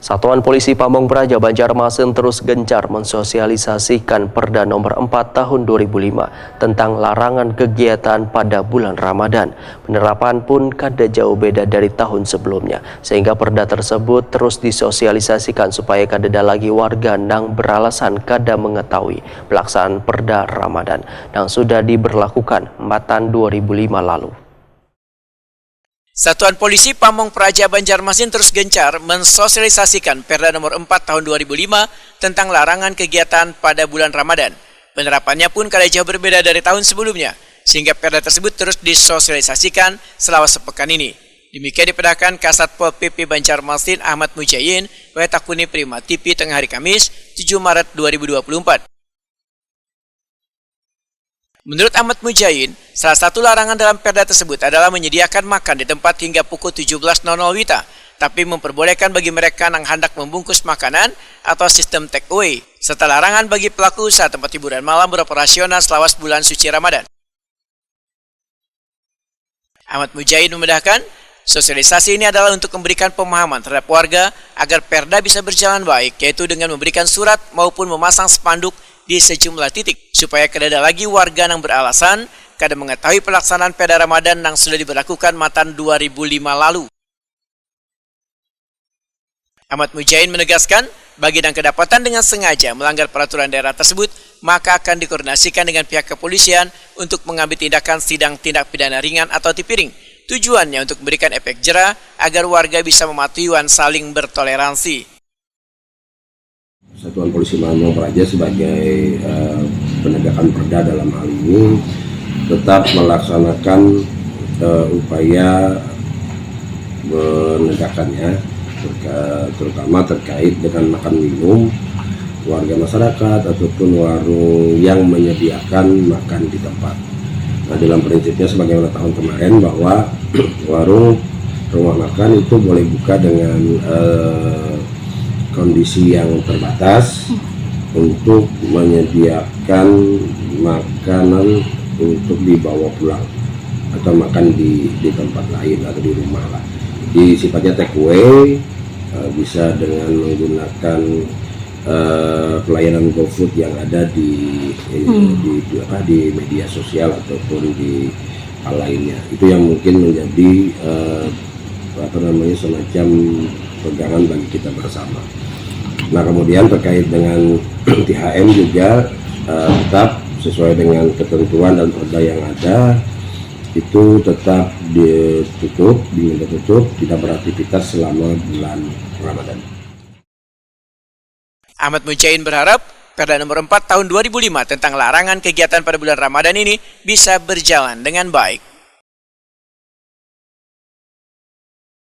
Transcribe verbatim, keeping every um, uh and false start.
Satuan Polisi Pamong Praja Banjarmasin terus gencar mensosialisasikan Perda Nomor empat Tahun dua ribu lima tentang larangan kegiatan pada bulan Ramadan. Penerapan pun kada jauh beda dari tahun sebelumnya, sehingga perda tersebut terus disosialisasikan supaya kadada lagi warga nang beralasan kada mengetahui pelaksanaan Perda Ramadan nang sudah diberlakukan matan dua ribu lima lalu. Satuan Polisi Pamong Praja Banjarmasin terus gencar mensosialisasikan Perda Nomor empat Tahun dua ribu lima tentang larangan kegiatan pada bulan Ramadan. Penerapannya pun kada jauh berbeda dari tahun sebelumnya, sehingga Perda tersebut terus disosialisasikan selama sepekan ini. Demikian dipedahkan Kasatpol P P Banjarmasin Ahmad Mujayin, wae takuni Prima T V Tengah Hari Kamis, tujuh Maret dua ribu dua puluh empat. Menurut Ahmad Mujayin, salah satu larangan dalam Perda tersebut adalah menyediakan makan di tempat hingga pukul tujuh belas nol nol wita, tapi memperbolehkan bagi mereka yang hendak membungkus makanan atau sistem take away, serta larangan bagi pelaku usaha tempat hiburan malam beroperasional selama bulan suci Ramadan. Ahmad Mujaid memedahkan, sosialisasi ini adalah untuk memberikan pemahaman terhadap warga agar Perda bisa berjalan baik, yaitu dengan memberikan surat maupun memasang spanduk di sejumlah titik, supaya kada ada lagi warga yang beralasan kada mengetahui pelaksanaan Perda Ramadan yang sudah diberlakukan matan dua ribu lima lalu. Ahmad Mujain menegaskan, bagi yang kedapatan dengan sengaja melanggar peraturan daerah tersebut, maka akan dikoordinasikan dengan pihak kepolisian untuk mengambil tindakan sidang tindak pidana ringan atau tipiring. Tujuannya untuk memberikan efek jerah agar warga bisa mematuhi wan saling bertoleransi. Satuan Polisi Pamong Praja sebagai eh, penegakan perda dalam hal ini tetap melaksanakan eh, upaya penegakannya, terka- terutama terkait dengan makan minum warga masyarakat ataupun warung yang menyediakan makan di tempat. Nah, dalam prinsipnya sebagaimana tahun kemarin bahwa warung rumah makan itu boleh buka dengan eh, kondisi yang terbatas untuk menyediakan makanan untuk dibawa pulang atau makan di di tempat lain atau di rumah lah. Di sifatnya take away eh, bisa dengan menggunakan eh, pelayanan GoFood yang ada di eh, di, di apa di media sosial ataupun di hal lainnya. Itu yang mungkin menjadi eh, apa namanya semacam pegangan bagi kita bersama. Nah, kemudian terkait dengan T H M juga eh, tetap sesuai dengan ketentuan dan perda yang ada itu tetap ditutup, diminta tutup, tidak beraktivitas selama bulan Ramadan. Ahmad Mujain berharap Perda Nomor empat Tahun dua ribu lima tentang larangan kegiatan pada bulan Ramadan ini bisa berjalan dengan baik.